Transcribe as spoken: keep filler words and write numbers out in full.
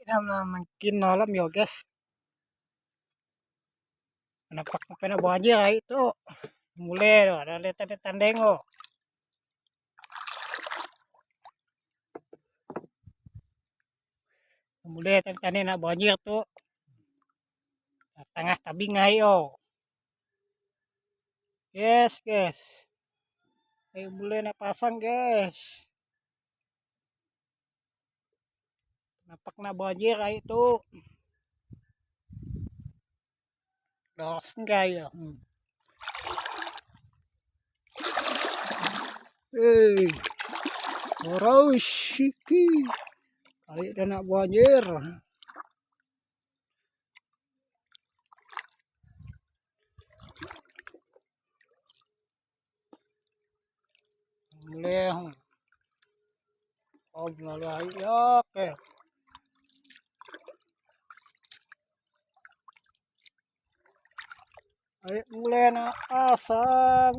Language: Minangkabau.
Jam lah makin malam yo, guys. Nampak sampai nak banjir air tu. Mulai tu, ada lihat tanda-tanda ko. Mulai tadi-tadi nak banjir tu. Tangah tabing air tu. Yes, guys. Air mulai nak pasang, guys. Nampak nak banjir air tu. Dos enggak ya. Hmm. Eh, orang siki. Air dah nak banjir. Mulai. Oh, melalui air ya, oke. Air mulai nak pasang.